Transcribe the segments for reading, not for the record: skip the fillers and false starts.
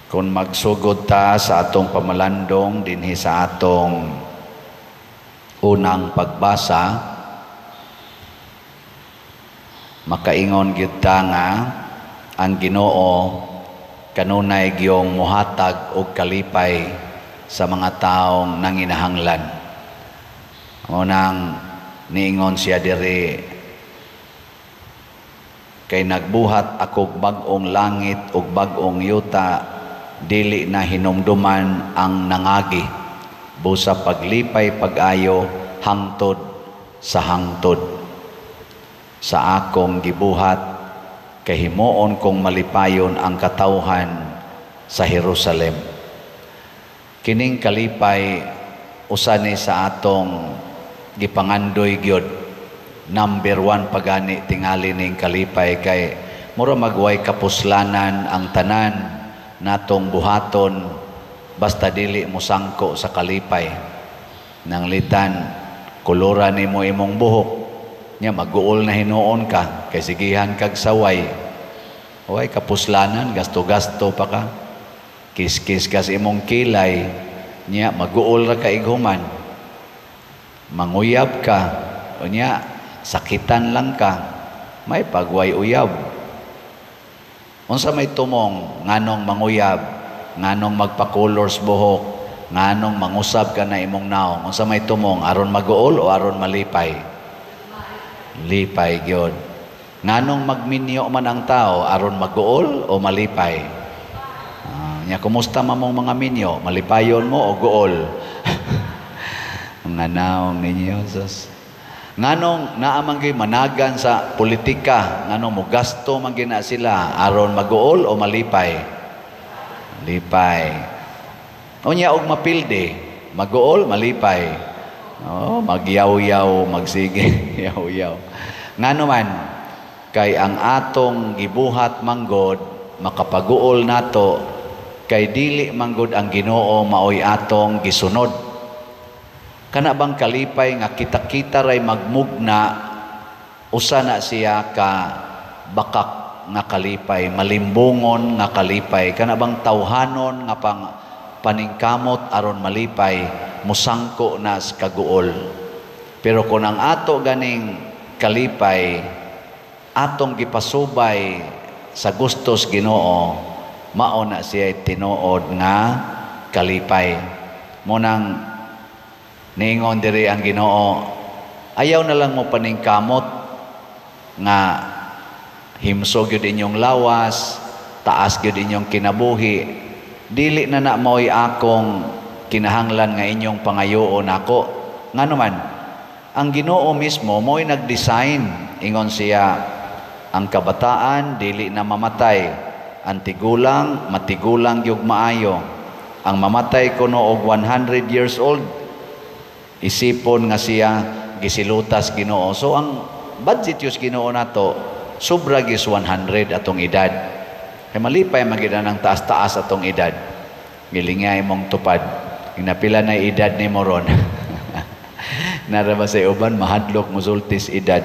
Kung magsugod ta sa atong pamalandong dinhi sa atong unang pagbasa, makaingon gyud ta nga ang Ginoo kanunay giyong muhatag og kalipay sa mga taong nanginahanglan. Unang niingon siya diri, kay nagbuhat akog bag-ong langit ug bag-ong yuta, dili na hinumduman ang nangagi, busa paglipay pag-ayo hangtod sa hangtod. Sa akong gibuhat, kay himuon kong malipayon ang katawhan sa Jerusalem. Kining kalipay usa ni sa atong gipangandoy gyud. Number one pagani tingali ning kalipay, kay mura magway kapuslanan ang tanan natong buhaton basta dili mosangko sa kalipay. Nanglitan kolora nimo imong buhok nya, maguol na hinuon ka kay sigihan kag saway. Way kapuslanan, gasto-gasto pa ka. Kiskis ka sa imong kilay nya, maguol ra ka ighuman. Manguyab ka unya, sakitan lang ka, may pagway uyab. Unsa may tumong nganong manguyab, nganong magpa-colors buhok, nganong mangusab ka na imong naong? Unsa may tumong, aron maguol o aron malipay? Lipay gyud. Nganong magminyo man ang tao, aron maguol o malipay? Nya kumusta man mong mga minyo, malipayon mo o guol? Mga naong ninyo, sus. Nganong naa man gyud managan sa politika, nganong mogasto man gyud na sila, aron maguol o malipay? Lipay. Unya og mapildi, maguol, malipay? Oh, magyaw-yaw, magsige, yaw-yaw. Ngano man, kay ang atong gibuhat manggod makapaguol nato, kay dili manggod ang Ginoo maoy atong gisunod. Kana bang kalipay nga kita-kita ray magmugna, usa na siya ka bakak nga kalipay, malimbungon nga kalipay. Kana bang tawhanon nga pang paningkamot aron malipay, musangko na sa kaguol. Pero kung ang ato ganing kalipay atong gipasubay sa gustos Ginoo, mao na siya tinuod nga kalipay. Munang niingon diri ang Ginoo, ayaw na lang mo paningkamot nga himsog gyud inyong lawas, taas gyud inyong kinabuhi. Dili na na mao'y akong kinahanglan nga inyong pangayoon ako. Ngano man, ang Ginoo mismo mo'y nag-design. Ingon siya, ang kabataan dili na mamatay, ang tigulang matigulang gyud maayo. Ang mamatay kuno og 100 years old, isipon nga siya gisilutas Ginoo. So ang budget yus Ginoo nato sobra gis 100 atong edad. Kay malipay man gyud ang taas-taas atong edad. Gilingay mong tupad. Ginapila na edad nimo ron. Nara ba sa uban mahadlok mosultis edad.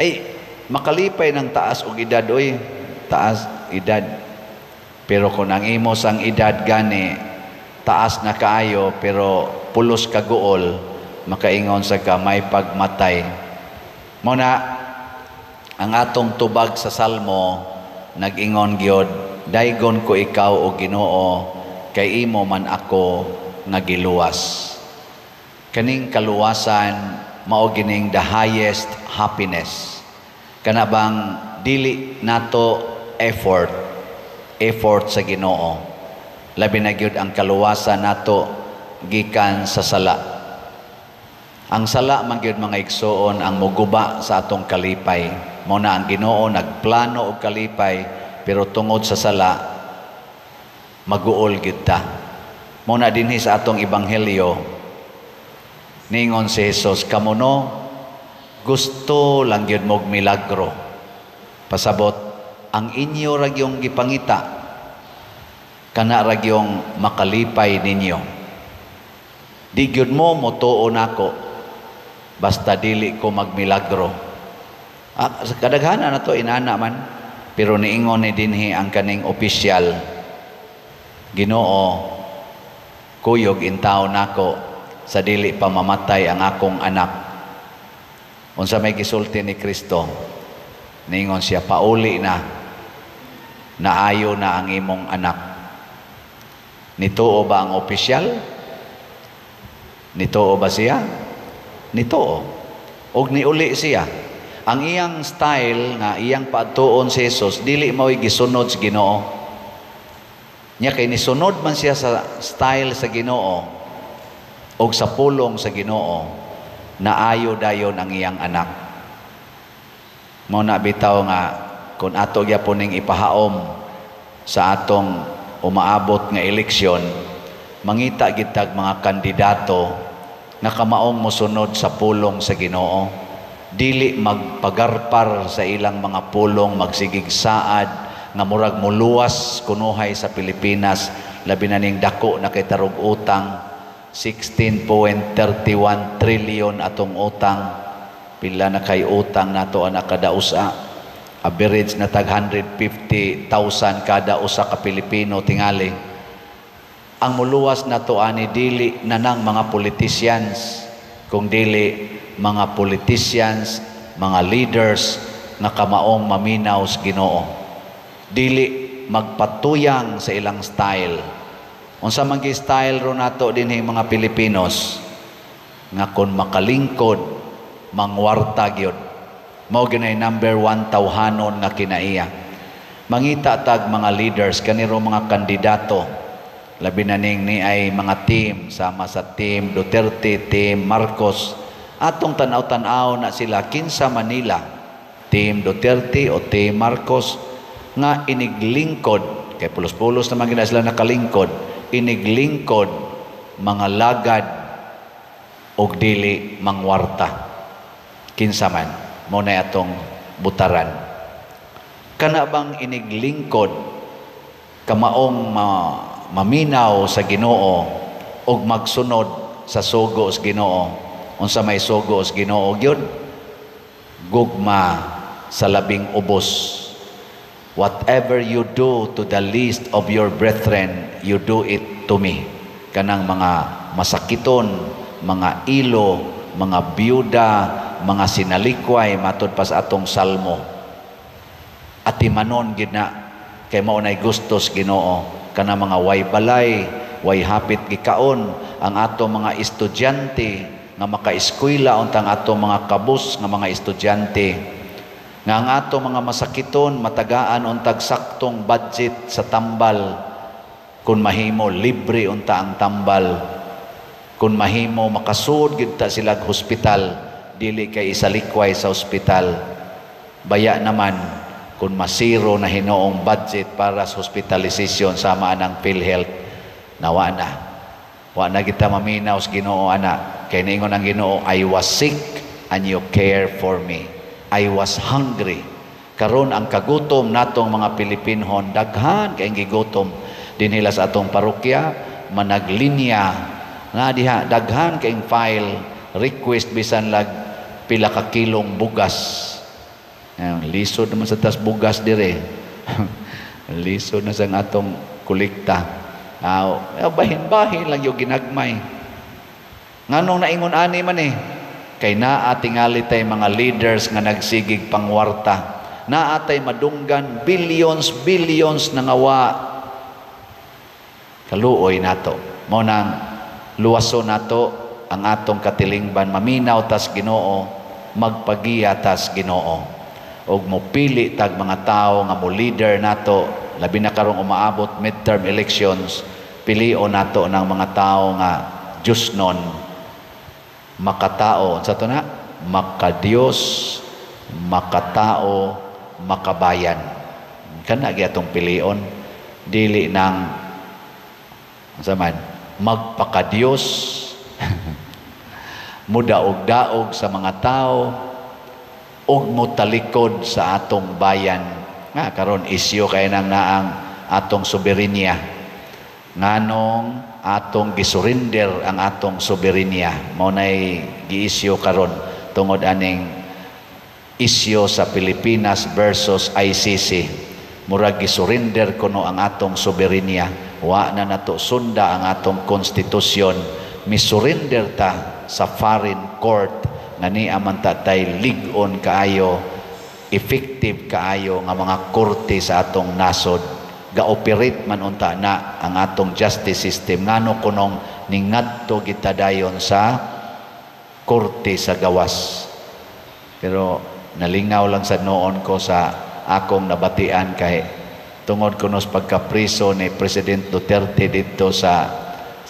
Ay makalipay ng taas og edad oy, taas edad. Pero kung ang imo sang edad gani taas na kaayo pero pulos kaguol, makaingon sa ka may pagmatay. Muna ang atong tubag sa Salmo nag-ingon gyud, daygon ko ikaw o Ginoo, kay imo man ako nga giluwas. Kaning kaluwasan mao gining the highest happiness. Kana bang dili nato effort, effort sa Ginoo. Labi na gyud ang kaluwasan nato gikan sa sala. Ang sala man gyud, mga igsoon, ang muguba sa atong kalipay. Mao na ang Ginoo nagplano og kalipay, pero tungod sa sala maguol gyud ta. Mao na dinhi sa atong ebanghelyo ningon si Jesus, kamo no gusto lang gyud mog milagro. Pasabot ang inyo ra gyung gipangita, kana ra gyung makalipay ninyo. Di gyud mo motuo nako basta dili ko magmilagro. Sa kadaghanan na to inana man, pero niingon ni dinhi ang kaning opisyal, "Ginoo, kuyog intaw nako sa dili pa mamatay ang akong anak." Unsa may gisulti ni Kristo? Ningon siya, "Pauli na, naayo na ang imong anak." Nituo ba ang opisyal? Nituo ba siya? Nituo. Og niuli siya. Ang iyang style nga iyang paadtuon si Jesus, dili mao'y gisunod sa Ginoo. Nya kay nisunod man siya sa style sa Ginoo og sa pulong sa Ginoo, naayo dayon ang iyang anak. Mao na bitaw nga kung ato gyapon ning ipahaom sa atong umaabot nga eleksyon, mangita gyud tag mga kandidato nga kamaong mosunod sa pulong sa Ginoo, dili magpagarpar sa ilang mga pulong, magsigig saad nga murag muluwas kunuhay sa Pilipinas, labi na ning dako na kay tarog utang, 16.31 trillion atong utang. Pila na kay utang nato ana kada usa? Average na tag 150,000 kada usa ka Pilipino tingali. Ang muluwas nato ani, dili na nang mga politicians, kung dili mga politicians, mga leaders nga kamaong maminaw sa Ginoo, dili magpatuyang sa ilang style. Unsa man gi style ro nato dinhi, mga Pilipinos, nga kon makalingkod, mangwarta gyud? Mao gyud number one tawhanon nga kinaiya. Mangita tag mga leaders kaniro, mga kandidato, labi na ning ni ay mga team sama sa Team Duterte, Team Marcos. Atong tan-aw-tan-aw na sila, kinsa Manila, Team Duterte o Team Marcos, nga iniglingkod, kay pulos-pulos naman gina sila nakalingkod, iniglingkod mga lagad og dili mangwarta. Kinsa man mo na atong butaran? Kana bang iniglingkod, kamaong maminaw sa Ginoo og magsunod sa sugo sa Ginoo? Unsa may sugo sa Ginoo gyud? Gugma sa labing ubos. "Whatever you do to the least of your brethren, you do it to me." Kanang mga masakiton, mga ilo, mga byuda, mga sinalikway, matud pa sa atong salmo. Atimanon gid na kay mao nay gustos Ginoo. Kana mga way balay, way hapit gikaon, ang ato mga estudyante nga makaeskwela untang ato mga kabus nga mga estudyante, nga ang ato mga masakiton matagaan untag saktong budget sa tambal, kung mahimo libre unta ang tambal, kung mahimo makasud gid ta sila hospital, dili kay isalikway sa ospital. Baya naman kung masiro na hinoong budget para sa hospitalization sama anang PhilHealth, nawa na wa na kita maminaw sa Ginoo ana, kay niingon ang Ginoo, "I was sick and you care for me. I was hungry." Karon ang kagutom natong mga Pilipinhon, daghan kay gigutom dinhila sa atong parokya, managlinya na diha, daghan kay file request bisan lag pila ka kilong bugas. Ayan, lisod naman sa tas bugas dire. Lisod na sa atong kolekta. Bahin-bahin lang yung ginagmay. Nganong naingon ani man eh? Kay naa tingali tay mga leaders nga nagsigig pangwarta. Naa tay madunggan billions, billions na ngawa. Kaluoy nato. Mao nang luwason nato ang atong katilingban, maminaw tas Ginoo, magpagiya tas Ginoo. Og mopili tag mga tawo nga mo leader nato, labi na karong umaabot midterm elections, pilion nato ng mga tawo nga Diyosnon, makatao sa to na, makadiyos, makatao, makabayan. Kana gyud atong pilion, dili nang unsa man, magpakadiyos, mudaog-daog sa mga tao ug motalikod sa atong bayan. Nga karon isyu kay nang naang atong soberenya. Nganong atong gisurrender ang atong soberenya? Mao nay giisyu karon tungod aning isyu sa Pilipinas versus ICC. Murag gisurrender kuno ang atong soberenya. Wa na nato sunda ang atong konstitusyon, misurrender ta sa foreign court nga niya man ta tay lig-on kaayo, effective kaayo nga mga korte sa atong nasod. Ga-operate man unta na ang atong justice system. Ngano kunong ningadto kita dayon sa korte sa gawas? Pero nalingaw lang sa noon ko sa akong nabatian kay tungod kuno sa pagkapriso ni President Duterte didto sa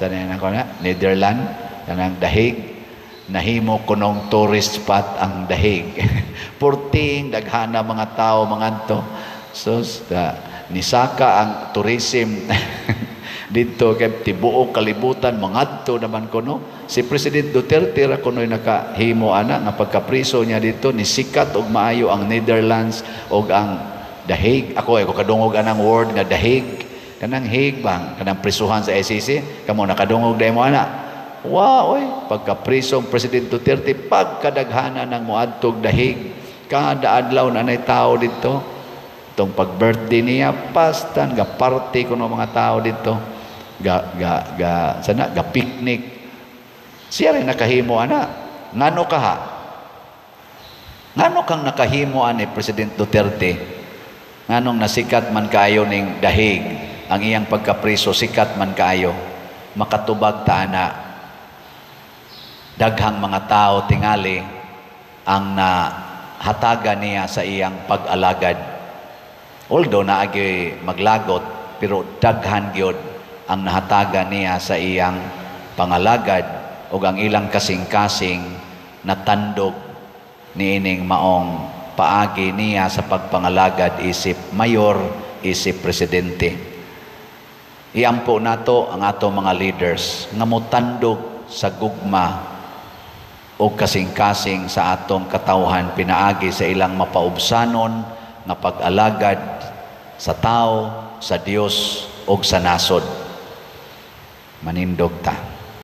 na ko na Netherlands, kanang The Hague, nahimo kunong tourist spot ang The Hague. Purting daghana mga tao mangadto. So nisaka ang tourism didto kay tibuok kalibutan mangadto naman kuno. Si President Duterte ra kuno'y nakahimo ana nga pagkapriso niya didto, ni sikat og maayo ang Netherlands og ang The Hague. Ako ay ko kadungog anang word nga The Hague, kanang Hague bang, kanang prisuhan sa ICC. Kamo, nakadungog dai mo ana? Wa oy. Pagkapriso ang President Duterte, pagkadaghana ng moadtog The Hague, kada adlaw na nay tao didto. Tong pag-birthday niya, pastan ga party kuno mga tao didto, ga ga ga sana ga picnic. Siya rin nakahimo ana. Ngano kaha? Ngano kang nakahimo ani President Duterte? Nganong nasikat man kaayo ning The Hague? Ang iyang pagkapriso, sikat man kaayo. Makatubag ta ana, daghang mga tao tingali ang nahatagan niya sa iyang pag-alagad. Although naagi maglagot, pero daghan gyud ang nahatagan niya sa iyang pangalagad ug ang ilang kasing-kasing natandog niining maong paagi niya sa pagpangalagad isip mayor, isip presidente. Iampo nato ang ato mga leaders nga motandog sa gugma o kasing-kasing sa atong katawhan pinaagi sa ilang mapaubsanon nga pag-alagad sa tao, sa Dios ug sa nasod. Manindog ta.